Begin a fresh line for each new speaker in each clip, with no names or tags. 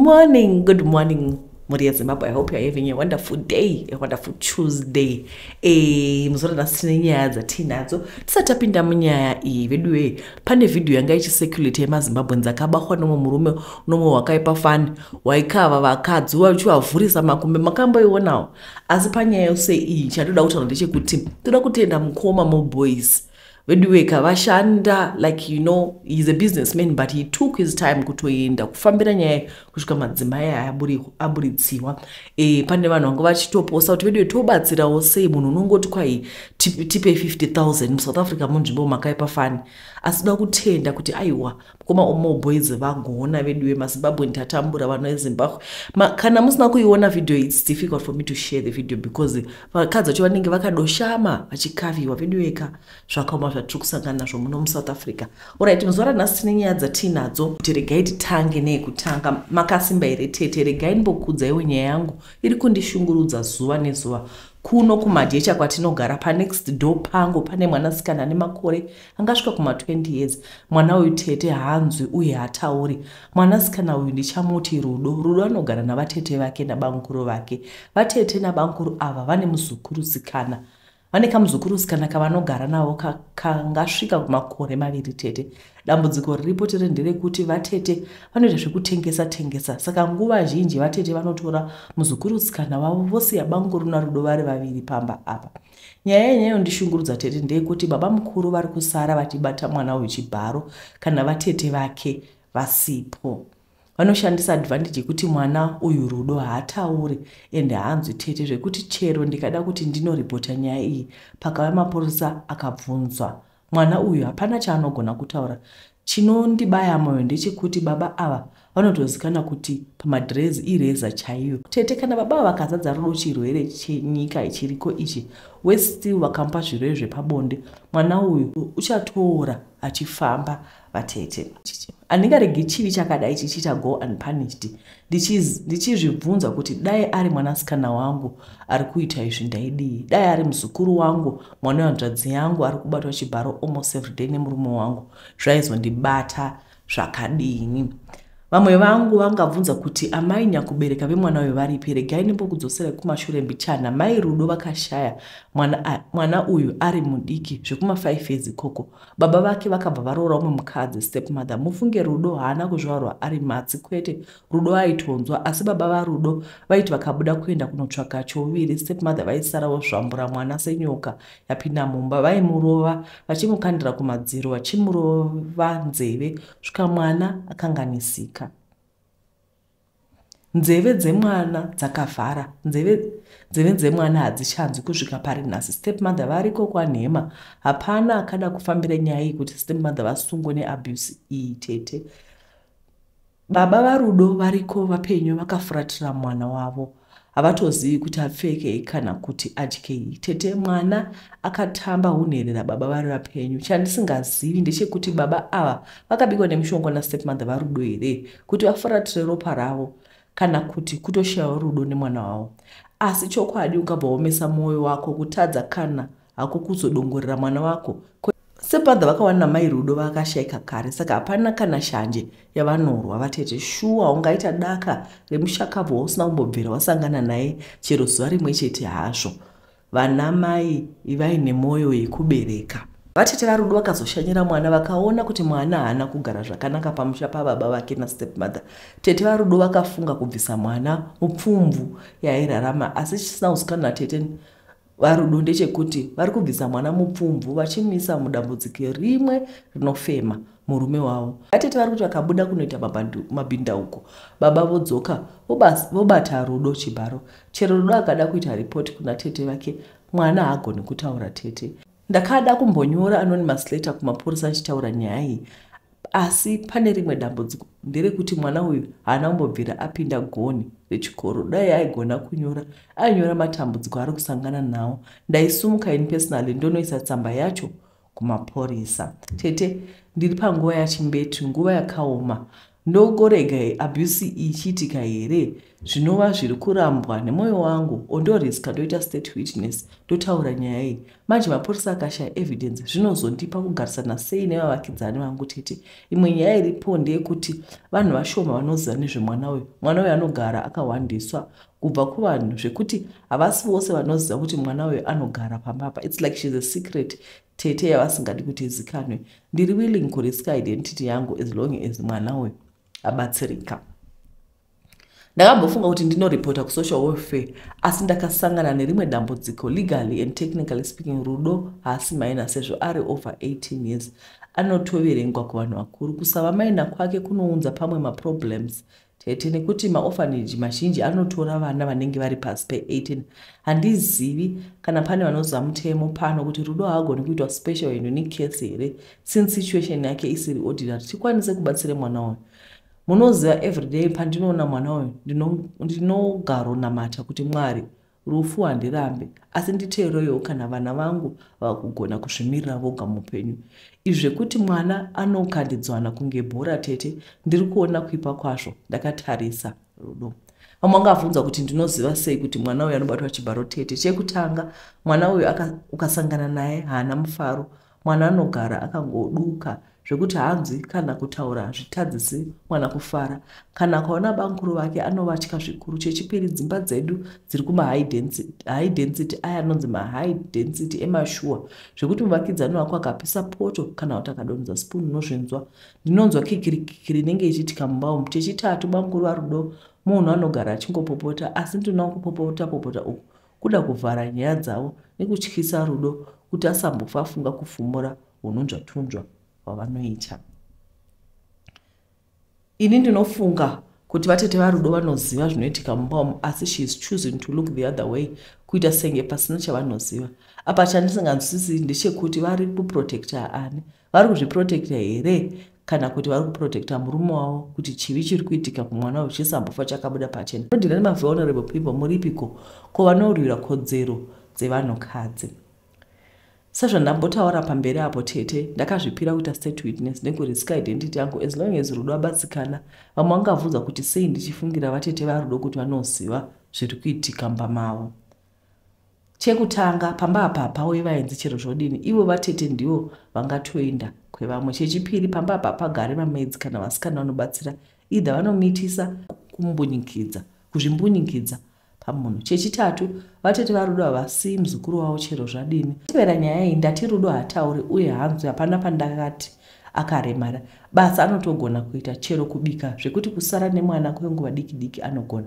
Morning, good morning, mhuri yeZimbabwe. I hope you're having a wonderful day, a wonderful Tuesday. Muzuva ranhasi tine nyaya dzatiinadzo. Tisati tapinda munyaya iyi, veduwe, pane vhidhiyo yanga ichicirculate yemaZimbabweans akabatwa nomwe murume nomwe wakaipa fani, waikava vakadzi uchivavhurisa makumbe. Makamboionawo? Asi panyaya yose iyi, chandoda kutaura ndechekuti toda kutenda mukoma Moboys. Veduweka, vashanda like he's a businessman, but he took his time kutoenda kufambira nyaya kusvika madzimai aya aburitsiwa. Pane vanhu vanga vachitoposta kuti, "Veduwe, tobatsirawo sei?" Munhu unongoti kwai tipe 50 000 muSouth Africa, munzvimbo makaipa fani. Asi toda kutenda kuti aiwa, mukoma Omoboys vagona. Veduwe, maZimbabwe tatambura, vanhu veZimbabwe. Kana musina kuiona video, it's difficult for me to share the video because vakadzi vacho vanenge vakadoshama vachikaviwa. Veduweka, zvakaoma zvatiri kusangana nazvo muno muSouth Africa. Alright, muzuva ranhasi tine nyaya dzatiinadzo. Kuti regai titange neyekutanga. Makasimba here, tete? Regai ndimbokudzaiwo nyaya yangu iri kundishungurudza zuva nezuva. Kuno kumadhecha kwatinogara, panext door pangu pane mwanasikana ane makore angasvika kuma20 years. Mwana uyu, tete, haanzwi uye haatauri. Mwanasikana uyu ndichamuti Rudo. Rudo anogara navatete vake nabamukuru vake. Vatete nabamukuru ava vane muzukurusikana, vane kamuzukurusikana kavanogara navo kangasvika kumakore 2. Tete, dambudziko riripo tiri nderekuti vatete vanoita zvekutengesa tengesa, saka nguva zhinji vatete vanotora muzukurusikana wavo, vosiya bamukuru naRudo vari vaviri pamba apa. Nyaya yenyayondishungurudza, tete, ndeyekuti baba mukuru vari kusara vachibata mwana uyu chibharo kana vatete vake vasipo. Vanoshandisa advantage yekuti mwana uyu Rudo haatauri ende haanzwi, tete, zvekuti chero ndikada kuti ndinoripota nyaya iyi, pakauya mapurisa akabvunzwa mwana uyu, hapana chaanogona kutaura. Chinondibaya mwoyo ndechekuti baba ava vanotozikanwa kuti pamadhirezi ireza chaiyo. Tete, kana baba ava vakazadza Rudo chirwere chenyika chiriko ichi, westill vakamupa zvirwere zvepabonde, mwana uyu uchatoora achifamba. Vatete, handingaregi chivi chakadai chichiita go unpunished. Ndichizvibvunza kuti dai ari mwanasikana wangu ari kuita izvi, ndaidii? Dai ari muzukuru wangu, mwana wehanzvadzi yangu, ari kubatwa chibharo almost everyday nemurume wangu, zvaizondibata zvakadini? Vamwe vangu vangabvunza kuti amai nyakubereka vemwana uyu varipi. Regai ndimbokudzoserai kumashure mbichana. Mai Rudo vakashaya mwana, mwana uyu ari mudiki zvekuma5 years ikoko. Baba vake vakabva varoora umwe mukadzi, stepmother. Mufunge, Rudo haana kuzvarwa ari matsi, kwete. Rudo aitonzwa, asi baba vaRudo vaiti vakabuda kuenda kunotsvaka chouviri, stepmother vaisara vozvambura mwana senyoka yapinda mumba. Vaimurova, vachimukandira kumadziro, vachimurova nzeve svika mwana akanganisika. Nzeve dzemwana dzakavhara, nzeve dzemwana hadzichanzwi kusvika pari nhasi. Stepmother variko kwanhema. Hapana akada kufambira nyaya iyi kuti stepmother vasungwe neabuse iyi. Tete, baba vaRudo variko vapenyu, vakafuratira mwana wavo. Havatozivi kuti apfekei kana kuti adyei. Tete, mwana akatamba unherera baba vari vapenyu. Chandisingazivi ndechekuti baba ava vakabikwa nemishonga nastepmother vaRudo here kuti vafuratire ropa ravo, kana kuti kutoshayiwa rudo nemwana wavo? Asi chokwadi ungabva waomesa mwoyo wako kutadza kana hako kuzodongorera mwana wako. Stepmother vakawana mai Rudo vakashayika kare, saka hapana kana shanje yavanorwa. Vatete, shuwa ungaita daka remushakabvu wausina kumbobvira wasangana naye chero zuva rimwe chete hazvo? Vana mai, ivai nemwoyo yekubereka. Vatete vaRudo vakazoshanyira mwana, vakaona kuti mwana haana kugara zvakanaka pamusha pababa vake nastepmother. Tete vaRudo vakafunga kubvisa mwana mupfumvu yaairarama, asi chisina kuzikanwa natete vaRudo ndechekuti vari kubvisa mwana mupfumvu vachimuisa mudambudziko rimwe rinofema murume wavo. Vatete vari kuti vakabuda kunoita mabhindauko, baba vodzoka vobata Rudo chibharo. Chero Rudo akada kuita ripoti kuna tete vake, mwana haagoni kutaura. Tete, ndakada kumbonyora anonymous letter kumapurisa achitaura nyaya iyi, asi pane rimwe dambudziko, nderekuti mwana uyu haana kumbobvira apinda goni rechikoro. Dai aigona kunyora, ainyora matambudziko ari kusangana nawo, ndaisumuka ini personally ndonoisa tsamba yacho kumapurisa. Tete, ndiri panguva yachimbetu, nguva yakaoma. Ndongorega abuse ichiitika here, zvinova zviri kurambwa nemwoyo wangu, ondoriska ndoita state witness, ndotaura nyaya iyi? Manje mapurisa akashaya evidence, zvinozondipa kugarisana sei nevavakidzani vangu, tete? Imwe nyaya iripo ndeyekuti vanhu vashoma vanoziva nezvemwana uyu. Mwana uyu anogara akawandiswa kubva kuvanhu, zvekuti havasi vose vanoziva kuti mwana uyu anogara pamba apa. It's like she's a secret, tete, yavasingadi kuti izikanwe. Ndiri willing kuriska identity yangu as long as mwana uyu abatsirika. Ndakambofunga kuti ndinoripota kusocial welfare, asi ndakasangana nerimwe dambudziko. Legally and technically speaking, Rudo haasi minor, sezvo ari over 18 years, anotoverengwa kuvanhu vakuru. Kusava minor kwake kunounza pamwe maproblems, tete, nekuti maorphanage mazhinji anotora vana vanenge vari pasi pe18. Handizivi kana pane vanoziva mutemo pano kuti Rudo haagoni kuitwa special and unique case here, since situation yake isiri ordinary, tikwanise kubatsire mwana uyu. Munoziva, everyday pandinoona mwana uyu, ndinogaronamata kuti, "Mwari, rufu handirambe, asi nditeererewo kana vana vangu vakugona kuzvimirira voga muupenyu." Izvi zvekuti mwana anokandidzwana kunge bhora, tete, ndiri kuona kuipa kwazvo ndakatarisa Rudo. Vamwe vangabvunza kuti ndinoziva sei kuti mwana uyu anobatwa chibharo. Tete, chekutanga, mwana uyu ukasangana naye haana mufaro. Mwana anogara akangoduka zvekuti hanzi kana kutaura zvitadzisi mwana kufara. Kana akaona bamukuru vake, anovatya zvikuru. Chechipiri, dzimba dzedu dziri kumahigh density, aya anonzi mahigh density emashuwa, zvekuti muvakidzani wako akapisa poto kana kuti akadonhedza spoon, unozvinzwa. Ndinonzwa kikirikikiri inenge ichiitika mumba umu. Chechitatu, bamukuru vaRudo munhu anogara achingopopota, asi ndinoda kupopota popota uku kuda kuvhara nyaya dzavo nekutyisa Rudo kuti asambofa afunga kufumura unhunzvatunzva hwavanoita. Ini ndinofunga kuti vatete vaRudo vanoziva zvinoitika mumba umu, asi she is choosing to look the other way, kuita senge pasina chavanoziva apa. Chandisinganzwisisi ndechekuti vari kuprotecta ani? Vari kuzviprotecta here, kana kuti vari kuprotecta murume wavo kuti chivi chiri kuitika kumwana wavo chisambofa chakabuda pachena? Nodhila nemavulnerable people muripiko? Ko vanorwira kodzero dzevanhukadzi? Sezvandambotaura pamberi apo, tete, ndakazvipira kuita state witness nekuriska identity yangu as long as Rudo abatsikana. Vamwe vangabvunza kuti sei ndichifungira vatete vaRudo kuti vanoziva zviri kuitika mumba mavo. Chekutanga, pamba apa hapauyi vaenzi chero zvodini, ivo vatete ndivo vangatoenda kwevamwe. Chechipiri, pamba apa pagare mamaids kana vasikana vanobatsira, either vanomitisa kumbunyikidza, kuzvimbunyikidza pamunhu. Chechitatu, vatete vaRudo havasii muzukuru wavo chero zvadini. Tevera nyaya iyi, ndati Rudo hatauri uye hanzwi. Hapana pandakati akaremara. Basa anotogona kuita, chero kubika, zvekuti kusara nemwana kwenguva diki diki anogona.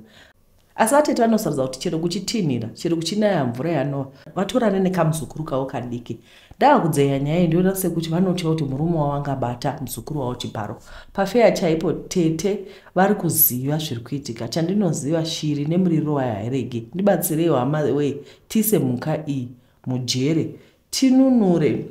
Asi vatete vanosarudza kuti chero kuchitinhira, chero kuchinaya mvura yanova, vatorane nekamuzukuru kavo kadiki. Ndava kudzeya nyaya iyi, ndiona sekuti vanotya kuti murume wavo angabata muzukuru wavo chibharo. Pafeya chaipo, tete vari kuziva zviri kuitika. Chandinoziva, shiri nemuriro wayo hairegi. Ndibatsireiwo, hama wei, tiise mhuka iyi mujere, tinunure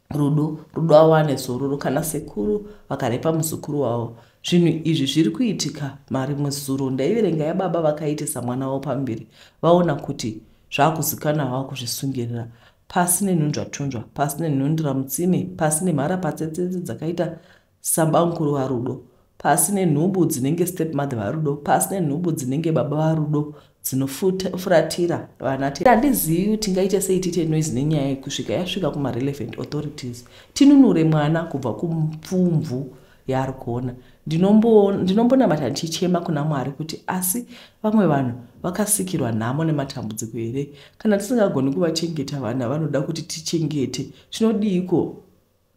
Rudo. Rudo awane zororo. Kana sekuru vakarepa muzukuru wavo, zvinhu izvi zviri kuitika. Marimwe zuro ndaiverenga yababa vakaitisa mwana wavo pamberi, vaona kuti zvaakuzikanwa, vava kuzvisungirira. Pasi nenhunzvatunzva, pasi nenhundira mutsime, pasi nemharapatsetsetse dzakaita sabamukuru vaRudo, pasi nenhubu dzinenge stepmother vaRudo, pasi nenhubu dzinenge baba vaRudo dzinofuratira vana. Handizivi tingaita sei tiite noise nenyaya kusvika yasvika kumarelevant authorities, tinunure mwana kubva kumupfumvu yaari kuona. Ndinombonamata ndichichema kuna Mwari kuti asi vamwe vanhu vakasikirwa nhamo nematambudziko here? Kana tisingagoni kuvachengeta vana vanoda kuti tichengete, tinodiiko?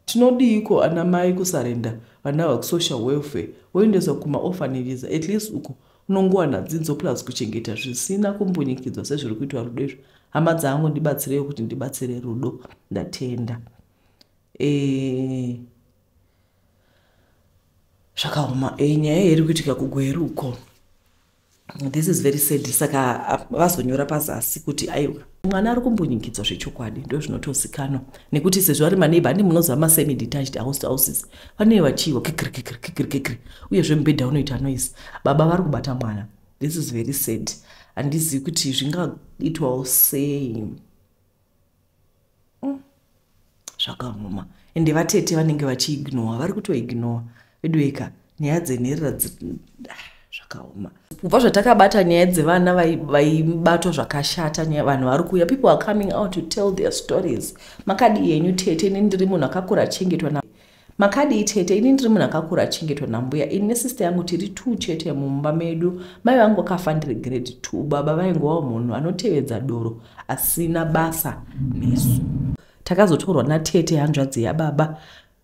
Tinodiiko ana mai kusarenda vana vakusocial welfare, voendeswa kumaorphanages? At least uko unongowana dzidzo plus kuchengeta zvisina kumbunyikidzwa sezviri kuitwa Rudo izvo. Hama dzangu, ndibatsireiwo kuti ndibatsire Rudo. Ndatenda. Zvakaoma. Nyaya iri kuitika kuGweru uko, this is very sad. Saka vazonyora pazasi kuti aiwa, mwana ari kumbunyikidzwa zvechokwadi, ndo zvinotozikanwa nekuti sezvo ari maneighbor, handi munoziva masemi detached houses, vanenge vachiiwa kikiri kikiri kikiri kikiri, uyezve mubhedha unoita noise, baba vari kubata mwana. This is very sad. Handizivi kuti zvingaitwawo sei. Zvakaoma. Ende vatete vanenge vachiignora, vari kutoignora. Vedu eka, nyaya dzenherera, zvakaoma. Kubva zvatakabata nyaya dzevana vaibatwa zvakashata, vanhu vari kuuya. People are coming out to tell their stories. Makadii henyu tete? Ini ndiri munhu akakura achengetwa na Makadii tete? Ini ndiri munhu akakura achengetwa nambuya. Ini nesister yangu tiri two chete mumba medu. Mai vangu vakafa ndiri grade 2. Baba vaingovawo munhu anotevedza doro, asina basa nesu. Takazotorwa natete, hanzvadzi yababa,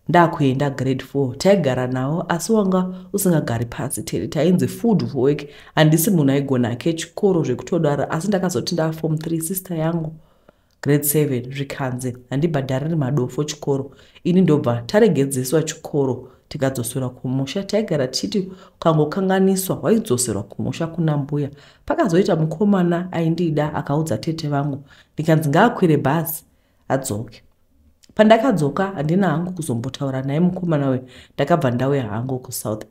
ndakuenda grade 4. Taigara navo, asi wanga usingagari pasi tete. Tainzi food for work. Handisi munhu aigona ake chikoro zvekutodaro, asi ndakazoti ndaform 3, sister yangu grade 7, zvikanzi handibhadhariri madofo chikoro. Ini ndobva taregedzeswa chikoro, tikadzoserwa kumusha. Taigara tichiti ukangokanganiswa waidzoserwa kumusha kuna mbuya. Pakazoita mukomana aindida, akaudza tete vangu, ndikanzi ngaakwire bhazi adzoke. Pandakadzoka handina hangu kuzombotaura naye mukomana uyu. Ndakabva ndauya hangu kuSouth.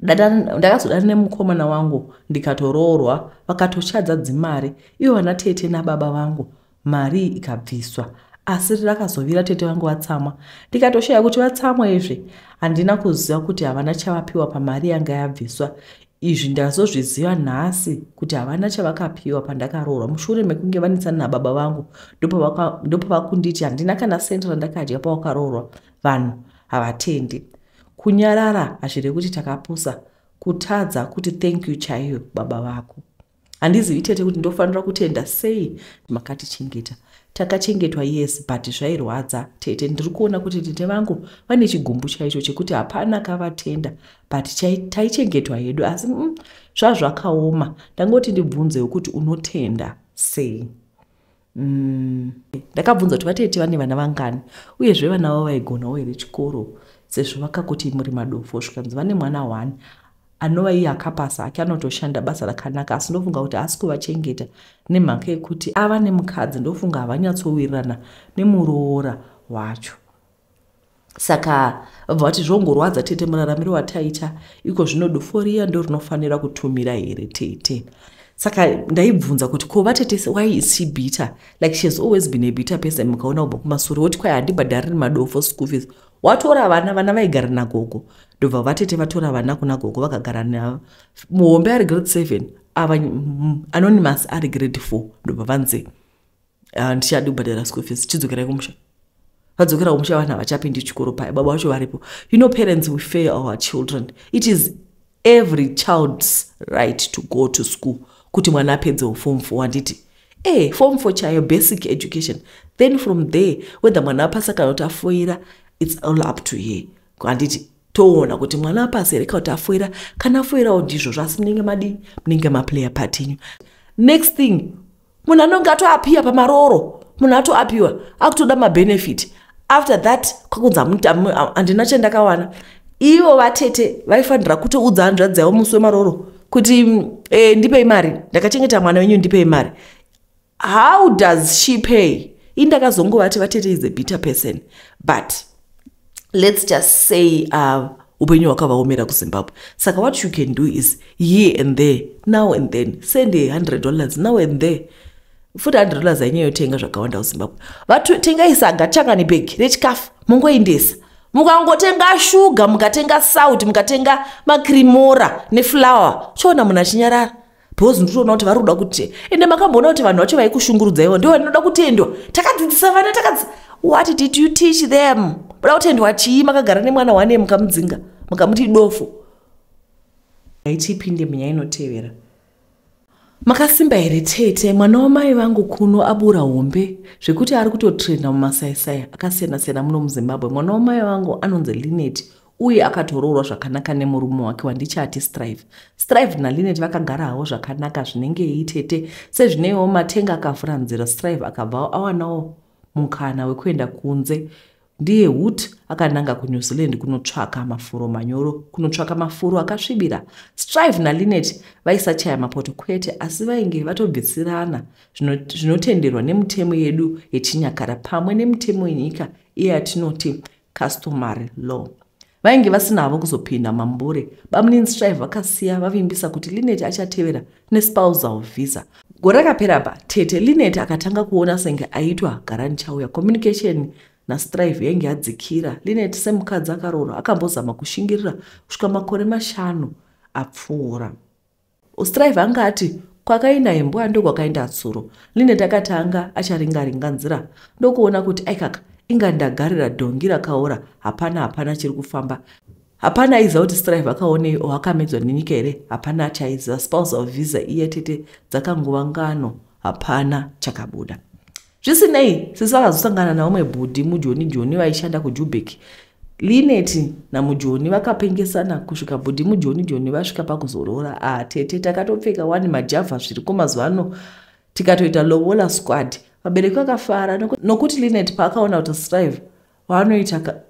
Ndakazodana nemukomana wangu, ndikatoroorwa. Vakatochadza dzimari ivo vana tete nababa vangu, mari ikabviswa, asi rakazovira tete vangu vatsamwa. Ndikatoshaya kuti vatsamwa izvi. Handina kuziva kuti havana chavapiwa pamari yanga yabviswa. Izvi ndazozviziva nhasi kuti havana chavakapiwa pandakaroorwa. Mushure mekunge vanetsana nababa vangu, ndopavakunditi handina kana sendi randakadya pawakaroorwa. Vanhu havatendi. Kunyarara hazvirevi kuti takapusa. Kutadza kuti thank you chaiyo baba vako. Handizivi tete kuti ndofanira kutenda sei. Makatichengeta, takachengetwa, yes, but zvairwadza tete. Ndiri kuona kuti tete vangu vane chigumbu chaicho chekuti hapana kavatenda, but taichengetwa hedu, asi zvazvakaoma. Ndangoti ndibvunzewo kuti unotenda sei. Ndakabvunza kuti vatete vane vana vangani, uyezve vana vavo vaigonawo here chikoro, sezvo vakakuti muri madofo. Zvikanzi vane mwana one, anova iye akapasa ake, anotoshanda basa rakanaka, asi ndofunga kuti haasi kuvachengeta nemhaka yekuti ava nemukadzi. Ndofunga havanyatsowirirana nemuroora wacho. Saka vabva vati zvongorwadza tete, muraramiro wataita iko zvino. Dofo riya ndo rinofanira kutumira here tete? Saka ndaibvunza kuti ko vatete, why is she bitter? Like, she has always been a bitter person. Mukaona kubva kumasure, woti kwai handibhadhariri madofo school fees. Watora vana, vana vaigara nagogo. Ndobva vatete vatora vana kuna gogo, vakagara navo. Muhombe ari grade 7, ava anonymous ari grade 4. Ndobva vanzi ndichadi kubhadhara school fees, chidzokerai kumusha. Vadzokera kumusha, vanhu havachapindi chikoro paya, baba vacho varipo. You know, parents, we fail our children. It is every child's right to go to school, kuti mwana apedzewo form 4, handiti? Form 4 chaiyo, basic education. Then from there, whether mwana apasa kana kuti afoira, it's all up to her, handiti? Toona kuti mwana apasa here kana kuti afoira. Kana afoirawo ndizvozvo, asi munenge madii? Munenge maplayer part yenyu. Next thing, munhu anonge atoapiwa pamaroro, munhu atoapiwa, akutoda mabenefit. After that kwakunzi handina chandakawana. Ivo vatete vaifanira kutoudza hanzvadzi yavo musi wemaroro kuti ndipei mari, ndakachengeta mwana wenyu, ndipei mari. How does she pay? Indakazongovati vatete is a bitter person, but let's just say upenyu hwakavaomera kuZimbabwe. Saka what you can do is here and there, now and then, send a $100 now and there. Futi $100 ainyanyotenga zvakawanda kuZimbabwe. Vatengai saga, changani bhegi rechikafu, mungoendesa. Mukangotenga shuga, mukatenga sauti, mukatenga maCremora neflour, chiona munhu achinyarara, because nditoona kuti vari kuda kuti. Ende makamboona kuti vanhu vacho vaikushungurudzaiwo ndo vanoda kutendwa? Takadzidzisa vana, takadzi. What did you teach them? Muda kutendwa chii? Makagara nemwana wane, mukamudzinga, mukamuti dofo. Aitipinde munyaya inotevera. Makasimba here tete? Mwana wamai vangu kuno abura hombe zvekuti ari kutotrenda mumasaisai akasiyana-siyana muno muZimbabwe. Mwana wamai vangu anonzi Linet, uye akatoroorwa zvakanaka nemurume wake wandichati Strive. Strive naLinet vakagara havo zvakanaka zvinenge tete. Sezvineiwo, Matenga akavhura nzira. Strive akabva awanawo mukana wekuenda kunze. Ndiye hut akananga kuNew Zealand kunotsvaka mafuro manyoro, kunotsvaka mafuro akasvibira. Strive naLinet vaisachaya mapoto kwete, asi vainge vatobvisirana zvinotenderwa nemutemo yedu yechinyakara pamwe nemitemo yenyika iye yatinoti customary law. Vainge vasina havo kuzopinda mambure. Bamunini Strive vakasiya vavimbisa kuti Linet achatevera nespousal visa. Gore rakapera pa tete, Linet akatanga kuona senge aitwa garanchauya. Communication naStrive yainge yadzikira. Linet, semukadzi akaroorwa, akambozama kushingirira kusvika makore 5. Apfuura, Strive anga ati kwakaenda imbwa ndokwakaenda tsuro. Linet akatanga acharingaringa nzira, ndokuona kuti aikaka, inga ndagarira dhongi rakaora. Hapana, hapana chiri kufamba. Hapana aiziva kuti Strive akaonei o akamedzwa nenyika here. Hapana achaiziva. Spousal visa iye tete dzakangova ngano, hapana chakabuda. Zvisinei, sisi vakazosangana naumwe bhudhi mujoni joni vaishanda kuJubek. Linet namujoni vakapengesana kusvika bhudhi mujoni joni vasvika pakuzoroora. A tete, takatopfeka wani majavha zviriko mazuva ano, tikatoita lovola squad. Vabereki vakafara nokuti Linet paakaona kuti Strive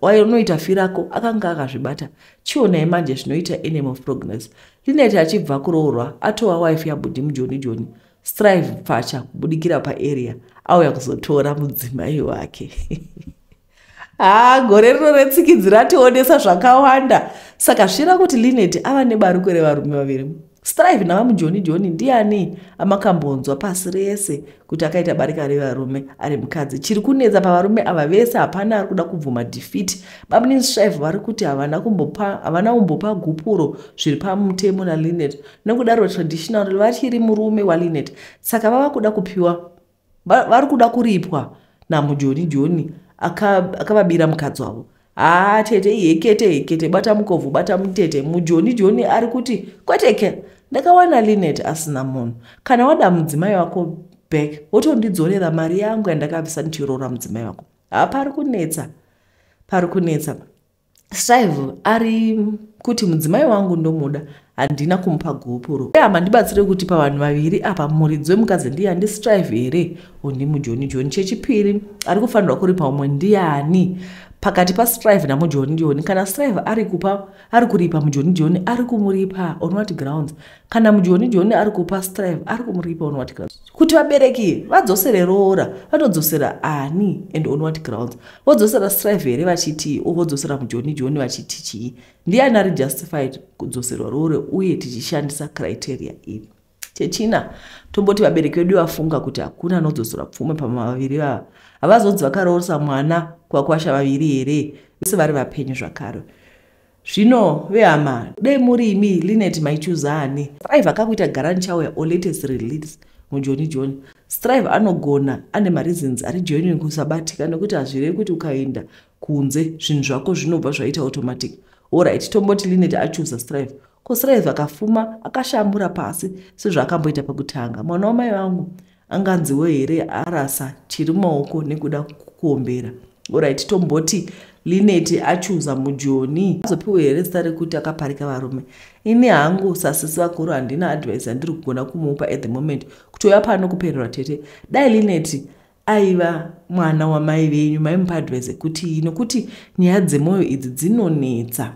waanoita firako akanga akazvibata. Chionai manje zvinoita enemy of progress. Linet achibva kuroorwa atova wife yabhudhi mujoni joni, Strive pfacha kubudikira paarea auya kuzotora mudzimai wake. Haa, gore rino retsikidzi rationesa zvakawanda. Saka zvichira kuti Linet ava nebariko revarume vaviri, Strive navamujoni joni. Ndiani amakambonzwa pasi rese kuti akaita barika revarume ari mukadzi? Chiri kunetsa pavarume ava vese, hapana ari kuda kubvuma defeat. Bamunini Strive vari kuti havana kumbopa gupuro zviri pamutemo naLinet, nokudaro traditional vachiri murume waLinet. Saka vava kuda kupiwa, vari kuda kuripwa namujoni joni akavabira mukadzi wavo. Haa tete, ihekete hekete, bata mukovhu, bata mutete. Mujoni joni ari kuti kweteke, ndakawana Linet asina munhu. Kana wada mudzimai wako back, wotondidzorera mari yangu yandakabvisa ndichiroora mudzimai wako. Haa, pari kunetsa, pari kunetsa. Strive ari kuti mudzimai wangu ndomuda, handina kumupa gupuro. Hama, ndibatsire kuti pavanhu vaviri apa muridzi wemukadzi ndiani? Strive here or ndimujoni joni? Chechipiri, ari kufanirwa kuripa umwe ndiani pakati paStrive namujoni joni? Kana Strive ari kupa, ari kuripa mujoni joni, ari kumuripa on what grounds? Kana mujoni joni ari kupa Strive, ari kumuripa on what grounds? Kuti vabereki vadzosere roora, vanodzosera ani and on what grounds? Vodzosera Strive here vachiti, o vodzosera mujoni joni vachiti chii? Ndiani ari justified kudzoserwa roora, uye tichishandisa criteria iri? Chechina, tomboti vabereki vedu vafunga kuti hakuna anodzosera pfuma pamavaviri vava, havazonzi vakarooresa mwana kuvakwasha vaviri here, vese vari vapenyu zvakare? Zvino vehama, dei muri imi Linet, maichuza ani? Strive akakuita garani chauya or latest release mujoni joni? Strive anogona ane mareasons ari genuine kusabatika, nekuti hazvirevi kuti ukaenda kunze zvinhu zvako zvinobva zvaita automatic. Alright, tomboti Linet achuza Strive. Ko Strive akafuma akashambura pasi sezvaakamboita pakutanga, mwana wamai vangu anganziwo here arasa chiri mumaoko nekuda kuombera? Alright, tomboti Linet achuza mujoni, azopiwa here zita rekuti akaparika varume? Ini hangu sasisi vakuru handina advice yandiri kugona kumupa at the moment. Kutouya pano kupererwa. Tete, dai Linet aiva mwana wamai venyu, maimupa advice yekuti? Nokuti nyaya dzemwoyo idzi dzinonetsa.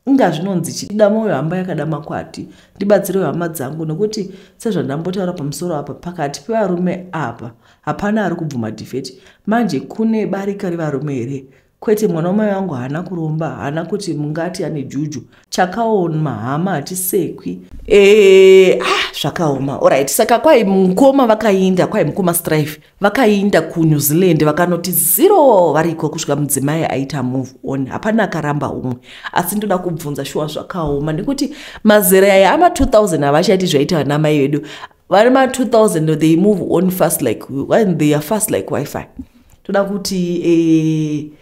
Inga zvinonzi chida mwoyo hamba yakada makwati. Ndibatsirewo hama dzangu, nokuti sezvandambotaura pamusoro apa, pakati pevarume apa hapana ari kubvuma defeat. Manje kune barika revarume here? Kwete, mwana wamai vangu haana kuromba, haana kuti mungati ane juju. Chakaoma hama, hatisekwi. Ah, zvakaoma. Alright, saka kwai mukoma vakainda, kwai mukoma Strive vakainda kuNew Zealand, vakanoti zero variko kusvika mudzimai aita move on. Hapana akaramba umwe, asi ndoda kubvunza shuwa, zvakaoma nekuti mazera aya ama2000 havachaiti zvaita vana mai vedu vari ma2000. They move on fast like when they are fast like WiFi. Toda kuti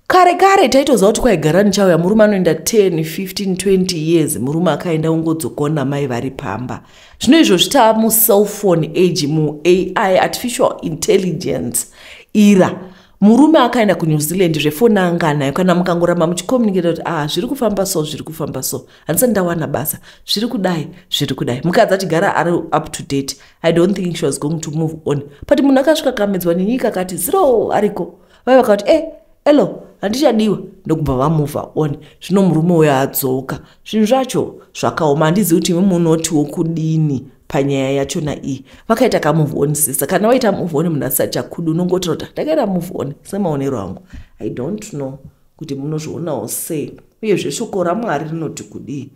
kare kare taitoziva kuti kwaigara nichauya murume anoenda 10 15 20 years, murume akaenda ungodzokona mai vari pamba. Zvino izvo zvitava mucellphone age, muAI, artificial intelligence era. Murume akaenda kuNew Zealand, zvefoni anga anayo. Kana mukangoramba muchicommunicata kuti ah, zviri kufamba so, zviri kufamba so, handisati ndawana basa, zviri kudai, zviri kudai, mukadzi achigara ari up to date, I don't think she was going to move on. But munhu akasvika kamedzwa nenyika akati zero ariko, vai vakati elo handichadiwa, ndokubva vamove on. Zvino murume uyo adzoka, zvinhu zvacho zvakaoma. Handizivi kuti imi munotiwo kudini panyaya yachona iyi. Vakaita kamove on sister, kana waita move on munhu asati chakudi, unongotaura kuti ndakaita move on. Semaonero angu, I don't know kuti munozvionawo sei, uyezve shoko raMwari rinoti kudii.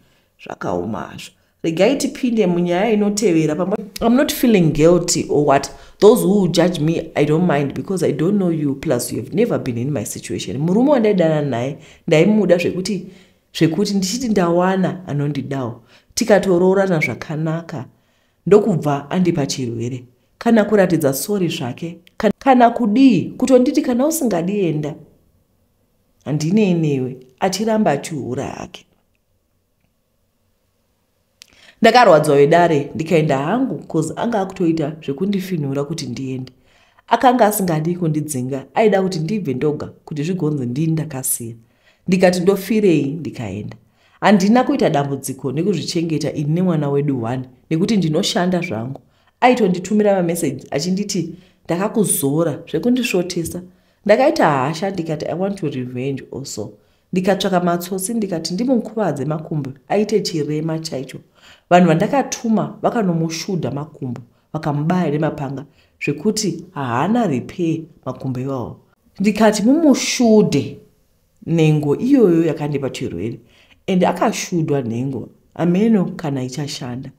Zvakaoma hazvo. Regai tipinde munyaya inotevera. I'm not feeling guilty or what. Those who judge me, I don't mind because I don't know you, plus you have never been in my situation. Murume wandaidana naye ndaimuda zvekuti zvekuti ndichiti ndawana anondidawo. Tikatoroorana zvakanaka ndokubva andipa chirwere. Kana kuratidza sorry zvake, kana kudii, kutonditi kana usingadi enda. Handinei newe, achiramba achihura hake. Ndakarwadziwa vedare ndikaenda hangu cause anga akutoita zvekundifinhura kuti ndiende. Akanga asingadi kundidzinga, aida kuti ndibve ndoga kuti zvigonzi ndini ndakasiya. Ndikati ndofirei ndikaenda. Handina kuita dambudziko nekuzvichengeta ini nemwana wedu one nekuti ndinoshanda zvangu. Aitonditumira mameseji achinditi ndakakuzora zvekundisvotesa. Ndakaita hasha ndikati I want to revenge also. Ndikatsvaka matsotsi ndikati ndimukuvadze makumbo aite chirema chaicho. Vanhu vandakatuma vakanomushudha makumbo vakamubaya nemapanga zvekuti haana repair makumbo iwawo. Ndikati mumushudhe nhengo iyoyo yakandipa chirwere and akashudwa nhengo hameno kana ichashanda.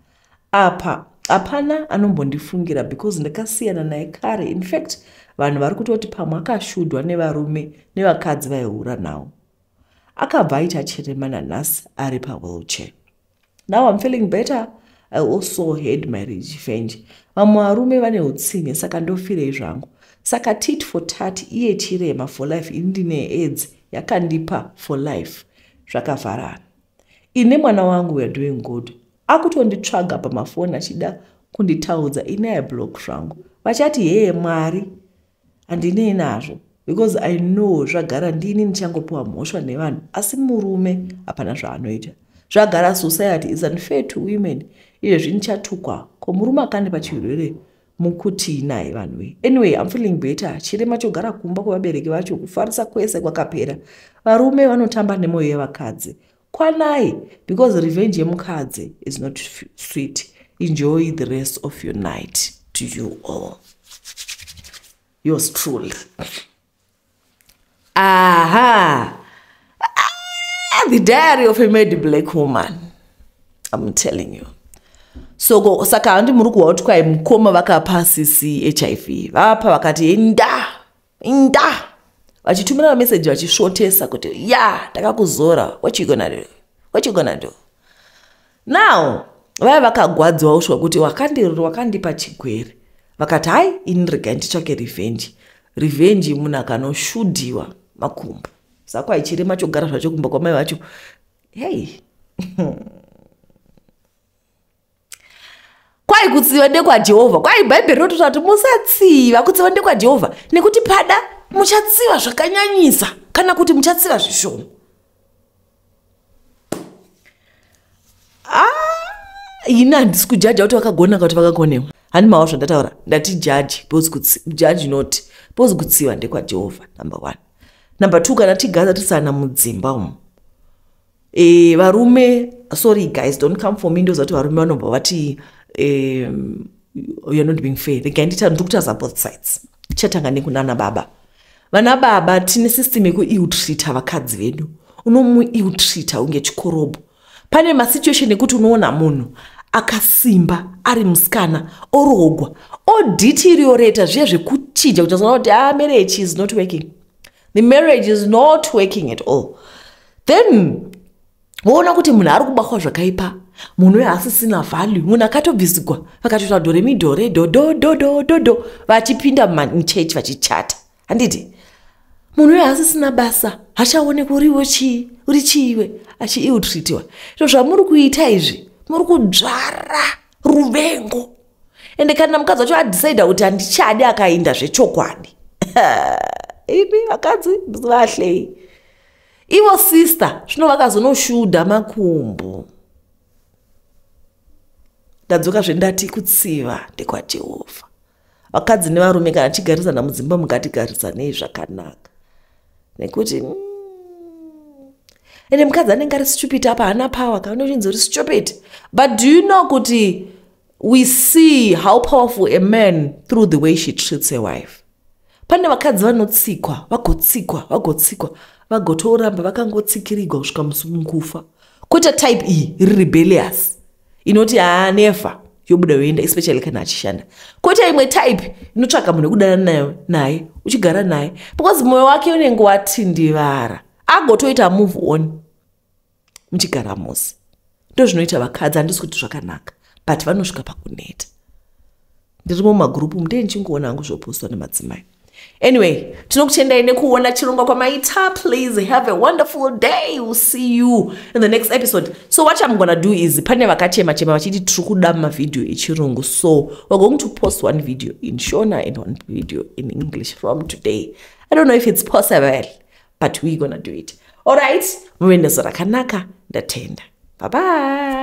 Apa hapana anombondifungira because ndakasiyana naye kare. In fact vanhu vari kutoti pamwe akashudwa nevarume nevakadzi vaihura nawo. Akabva aita chirema nanhasi ari pawheelchair. Now I'm feeling better. I also had my revenge. Vamwe varume vane utsinye saka ndofirei zvangu. Saka tit for tat, iye chirema for life, ini ndine AIDS yakandipa for life. Zvakavharana. Ine mwana wangu we are doing good. Akutonditsvaga pamafoni achida kunditaudza, ini I block zvangu. Vachati heye Mwari, handinei nazvo because I know zvagara ndini ndichangopiwa mhosva nevanhu asi murume hapana zvaanoita. Zvagara society is unfair to women. Izvezvi ndichatukwa ko murume akandipa chirwere mukutii naye vanhu we. Anyway, I'm feeling better. Chirema chogara kumba kwevabereki vacho, kufarisa kwese kwakapera. Varume vanotamba nemwoyo yevakadzi. Kwanai, because revenge yemukadzi is not sweet. Enjoy the rest of your night to you all. Yours truly. Aha! Ah, the diary of a mad black woman. I'm telling you. So saka handi muri kuhwa kuti kwai mukoma vakapa sisi HIV. Vapa vakati inda, inda. Vachitumira mameseji vachisvotesa kuti ya ndakakuzora. What you gonna do? What you gonna do? Now, vaya vakagwadziwa uswa kuti wakandipa chigwere. Vakati hai ini regai nditsvake revenge. Revenge munhu akanoshudhiwa makumbo. Saka chirema chogara zvacho kumba kwamai vacho. Hey. Kwai kutsiva ndekwaJehovha. Kwai Bhaibheri rinototaura kuti musatsiva, kutsiva ndekwaJehovha. Nekuti pada muchatsiva zvakanyanyisa kana kuti muchatsiva zvishoma. Ini handisi kujaja kuti vakagona kana kuti vakakonewa. Handi mawa zvandataura. Ndati judge, because judge not. Because kutsiva ndekwaJehovha, number 1. Number 2, kana tigaza tisana mudzimba umu. Varume, sorry guys, don't come for me. Ndozati varume vanobva vati you're not being fair. Regai ndikutaza both sides. Chatanga nekunana baba. Vana baba tine system yekuill-treata vakadzi vedu. Unomuill-treata unge chikorobho. Pane masituation ekuti unoona munhu akasimba ari musikana orogwa odeteriorata zviya zvekuchinja kuti azoona kuti marriage is not working. The marriage is not working at all. Then woona kuti munhu ari kubatwa zvakaipa, munhu uyo asisina value, munhu akatobvisigwa vakatoita dhore midhore do do do do do do vachipinda muchechi vachichata. Handiti munhu uyo asisina basa, hachaonekwa uriwo chii, uri chiiwe, achiill-treatiwa. Izvo zvamuri kuita izvi, muri kudzvara ruvengo. Ende kana mukadzi wacho adecida kuti handichadi akainda zvechokwadi. Imi vakadzi vahlei. Ivo sister zvino vakazonoshudha makumbo. Ndadzoka zvendati kutsiva ndekwaJehovha. Vakadzi nevarume kana tigarisana mudzimba mungatigaриsanei zvakanaka. Nekuti ende mukadzi anenge ari stupid apa haana power kana unochinzi uri stupid. But do you know kuti we see how powerful a man through the way she treats her wife. Pane vakadzi vanotsikwa, vagotsikwa, vagotsikwa, vagotoramba vakangotsikirigwa kusvika musi mukufa. Kwete type iyi iri rebellious. Inoti never yobuda yoenda, especially kana achishanda. Kwete imwe type inotsvaga munhu wekudanana naye, uchigara naye because mwoyo wake unenge watindivara. Agotoita move on muchigara mose. Ndo zvinoita vakadzi. Handisi kuti zvakanaka, but vanosvika pakuneta. Ndiri mumagurupu, mundee ndichingoona hangu zvopostwa nemadzimai. Anyway, tinokutendai nekuona chirongwa kwamaita. Please have a wonderful day. We'll see you in the next episode. So what I'm gonna do is, pane vakachema chema vachiti tiri kuda mavhidhiyo echirungu, so we're going to post one video in Shona and one video in English from today. I don't know if it's possible, but we're gonna do it. All right, muve nezuva rakanaka. Ndatenda. Bye bye.